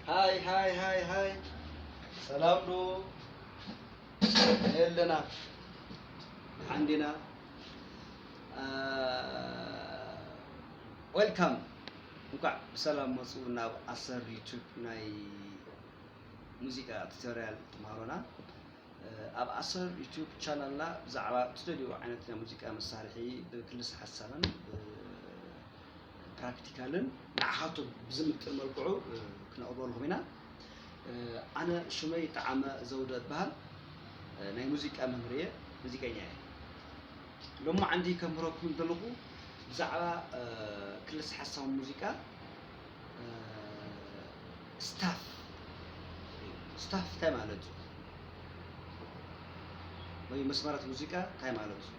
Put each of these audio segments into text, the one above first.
ሃይ ሃይ ሃይ ሃይ፣ ሰላም ዶ? የለና፣ ሓንዲና። ዌልካም፣ እንኳዕ ብሰላም መፁ ናብ ኣሰር ዩቱብ ናይ ሙዚቃ ቱቶሪያል ተምሃሮና። ኣብ ኣሰር ዩቱብ ቻናልና ብዛዕባ እትደልዩ ዓይነት ናይ ሙዚቃ መሳርሒ ብክልስ ሓሳብን ብ ፕራክቲካልን ንዓኻቶም ብዝምጥን መልክዑ ክነቕርበልኩም ኢና። ኣነ ሽመይ ጠዓመ ዘውደ እበሃል። ናይ ሙዚቃ መምህር እየ፣ ሙዚቀኛ እየ። ሎማዓንቲ ከምህረኩም ዘለኹ ብዛዕባ ክልስ ሓሳብ ሙዚቃ፣ ስታፍ። ስታፍ እንታይ ማለት እዩ? ወይ መስመራት ሙዚቃ እንታይ ማለት እዩ?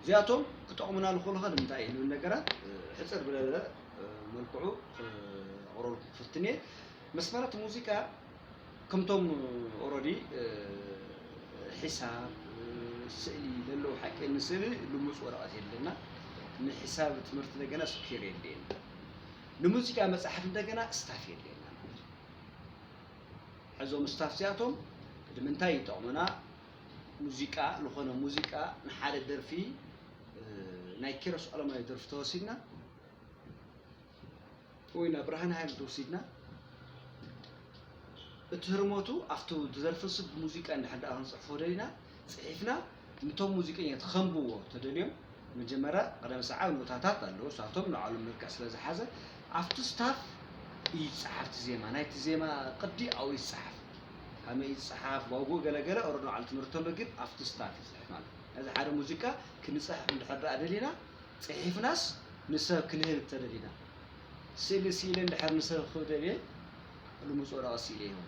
እዚኣቶም ክጠቕሙና ዝኽእሉ ከ ንምንታይ እዩ ዝብል ነገራት ሕፅር ብለለ መልክዑ ክቕረበልኩም ክፍትን እየ። መስመራት ሙዚቃ ከምቶም ኦረዲ ሒሳብ፣ ስእሊ ዘለዉ ሓቂ፣ ንስእሊ ልሙፅ ወረቐት የድልና፣ ንሒሳብ ትምህርቲ እንደገና ስኩር የድልየና፣ ንሙዚቃ መፅሓፍ እንደገና ስታፍ የድልየና ማለት እዩ። እዞም ስታፍ እዚኣቶም ንምንታይ ይጠቕሙና? ሙዚቃ ዝኾነ ሙዚቃ ንሓደ ደርፊ ናይ ኪሮስ ኣለማዮ ደርፊ ተወሲድና ወይ ናብ ብርሃነ ሃይለ ተወሲድና እቲ ህርመቱ ኣብቲ ዝደርፊ ንሱ ብሙዚቃ እንድሕር ደኣ ክንፅሕፎ ደሊና ፅሒፍና ንቶም ሙዚቀኛት ከንብዎ ተደልዮም መጀመርያ ቀደም ሰዓብ ኖታታት ኣለዎ፣ ንሳቶም ንባዕሎም መልክዕ ስለ ዝሓዘ ኣብቲ ስታፍ እዩ ዝፀሓፍ እቲ ዜማ፣ ናይቲ ዜማ ቅዲ ኣብኡ እዩ ዝፀሓፍ። ከመይ እዩ ዝፀሓፍ፣ ዋግኡ ገለገለ ኦረዲ ንባዕሉ ትምህርቲ ተሎ፣ ግን ኣብቲ ስታፍ እዩ ዝፅሕፍ ማለት እዩ። ነዚ ሓደ ሙዚቃ ክንፅሕፍ እንድሕር ደኣ ደሊና ፅሒፍናስ ንሰብ ክንህብ እንተደሊና፣ ስእሊ ስኢለ እንድሕር ንሰብ ክህብ ደልየ፣ ልሙፅ ወረቐት ስኢለ ይህቦ።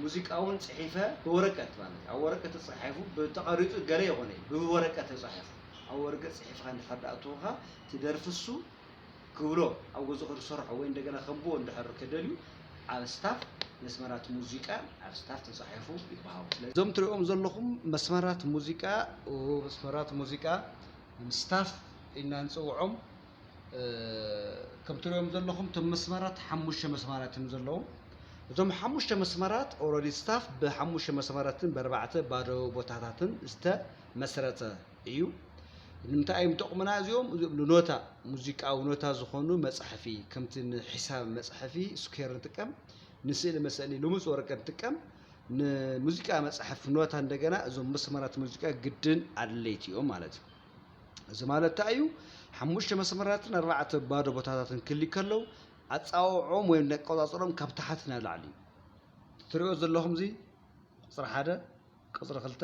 ሙዚቃ እውን ፅሒፈ ብወረቀት ማለት እዩ። ኣብ ወረቀት ተፃሒፉ ብተቐሪፁ ገለ ይኾነ እዩ፣ ብወረቀት ተፃሒፉ ኣብ ወረቀት ፅሒፍካ እንድሕር ደኣ ትወኻ ትደርፊ እሱ ክብሎ ኣብ ገዝኡ ክሰርሖ ወይ እንደገና ከንብቦ እንድሕር ከደልዩ ኣብ ስታፍ መስመራት ሙዚቃ ኣብ ስታፍ ተፃሒፉ ይበሃው። ስለዚ እዞም ትሪኦም ዘለኹም መስመራት ሙዚቃ፣ ኦ፣ መስመራት ሙዚቃ ስታፍ ኢና ንፅውዖም። እ፣ ከም ትሪኦም ዘለኹም እቶም መስመራት ሓሙሽተ መስመራት እዮም ዘለዉ። እዞም ሓሙሽተ መስመራት ኦረዲ ስታፍ ብሓሙሽተ መስመራትን ብኣርባዕተ ባዶ ቦታታትን ዝተመስረተ እዩ። ንምንታይ እዮም ይጠቕሙና እዚኦም? እዚኦም ንኖታ፣ ሙዚቃዊ ኖታ ዝኾኑ መፅሓፊ፣ ከምቲ ንሒሳብ መፅሓፊ ስኩዌር ንጥቀም፣ ንስእሊ መሰእሊ ልሙፅ ወረቀት ንጥቀም፣ ንሙዚቃ መፅሓፊ ኖታ እንደገና እዞም መስመራት ሙዚቃ ግድን ኣድለይቲ እዮም ማለት እዩ። እዚ ማለት እንታይ እዩ? ሓሙሽተ መስመራትን ኣርባዕተ ባዶ ቦታታትን ክልይ ከለዉ ኣፃውዖም ወይም ኣቆፃፅሮም ካብ ታሕቲ ናብ ላዕሊ እዩ። ትሪኦ ዘለኹም እዚ ቁፅሪ ሓደ፣ ቁፅሪ ክልተ፣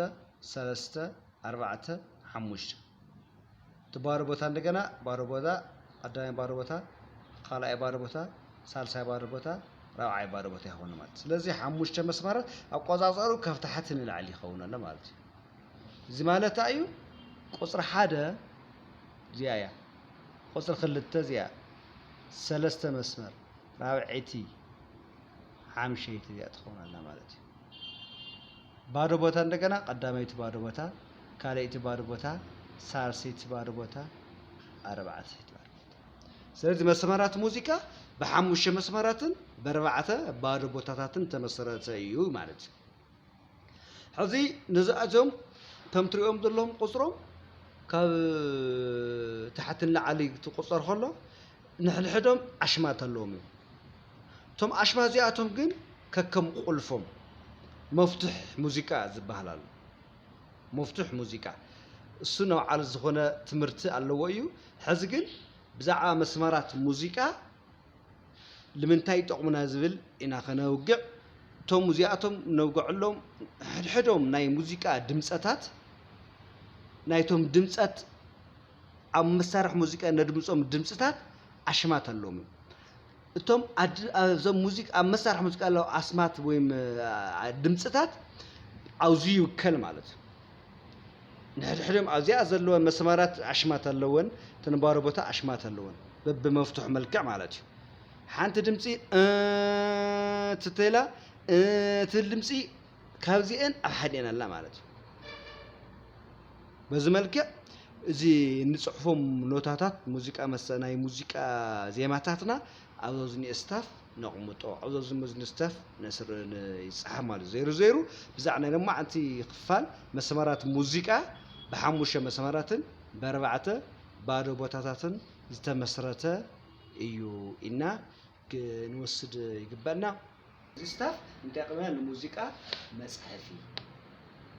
ሰለስተ፣ ኣርባዕተ፣ ሓሙሽተ። እቲ ባዶ ቦታ እንደገና ባዶ ቦታ፣ ቀዳማይ ባዶ ቦታ፣ ካልኣይ ባዶ ቦታ፣ ሳልሳይ ባዶ ቦታ፣ ራብዓይ ባዶ ቦታ ይኸውን ማለት እዩ። ስለዚ ሓሙሽተ መስመራት ኣቆፃፀሩ ካብ ታሕቲ ንላዕሊ ይኸውን ኣሎ ማለት እዩ። እዚ ማለት እንታይ እዩ? ቁፅሪ ሓደ እዚኣ እያ። ቁፅሪ ክልተ እዚኣ፣ ሰለስተ መስመር፣ ራብዐይቲ፣ ሓምሸይቲ እዚኣ ትኸውን ኣላ ማለት እዩ። ባዶ ቦታ እንደገና ቀዳመይቲ ባዶ ቦታ፣ ካልኣይቲ ባዶ ቦታ፣ ሳልሰይቲ ባዶ ቦታ፣ ኣርባዕተይቲ ባዶ ቦታ። ስለዚ መስመራት ሙዚቃ ብሓሙሽተ መስመራትን ብኣርባዕተ ባዶ ቦታታትን ተመሰረተ እዩ ማለት እዩ። ሕዚ ነዚኣቶም ከም ትሪኦም ዘለኹም ቁፅሮም ካብ ታሕቲ ንላዕሊ ትቁፀር ከሎ ንሕድሕዶም ኣሽማት ኣለዎም እዮም። እቶም ኣሽማት እዚኣቶም ግን ከከም ቁልፎም መፍቱሕ ሙዚቃ ዝበሃል ኣሎ። መፍቱሕ ሙዚቃ እሱ ንባዕሉ ዝኾነ ትምህርቲ ኣለዎ እዩ። ሕዚ ግን ብዛዕባ መስመራት ሙዚቃ ንምንታይ ይጠቕሙና ዝብል ኢና ከነውግዕ። እቶም እዚኣቶም ነውግዐሎም ሕድሕዶም ናይ ሙዚቃ ድምፀታት ናይቶም ድምፀት ኣብ መሳርሒ ሙዚቃ ነድምፆም ድምፅታት ኣሽማት ኣለዎም እዮም። እቶም ኣድ-፣ እዞም ሙዚቃ፣ ኣብ መሳርሒ ሙዚቃ ኣለዉ ኣስማት ወይም፣ አ፣ ድምፅታት ኣብዚ ይውከል ማለት እዩ። ንሕድሕዶም ኣብዚኣ ዘለወን መስመራት ኣሽማት ኣለወን፣ እተን ባዶ ቦታ ኣሽማት ኣለወን። በብመፍትሑ መልክዕ ማለት እዩ። ሓንቲ ድምፂ፣ እ፣ ትተላ፣ እ፣ ትብል ድምፂ ካብዚአን ኣብ ሓዲአን ኣላ ማለት እዩ። በዚ መልክዕ እዚ እንፅሕፎም ኖታታት ሙዚቃ መሰ-፣ ናይ ሙዚቃ ዜማታትና ኣብዚ ዝኒኦ ስታፍ ነቕምጦ። ኣብዚ ዝምዝ ንስተፍ ነስር ይጽሓፍ ማለት እዩ። ዘይሩ ዘይሩ ብዛዕ ናይ ለማዕንቲ ክፋል መስመራት ሙዚቃ ብሓሙሽተ መስመራትን ብኣርባዕተ ባዶ ቦታታትን ዝተመስረተ እዩ ኢና ክንወስድ ይግበእና። እዚ ስታፍ እንታይ ቅመ ንሙዚቃ መጽሐፊ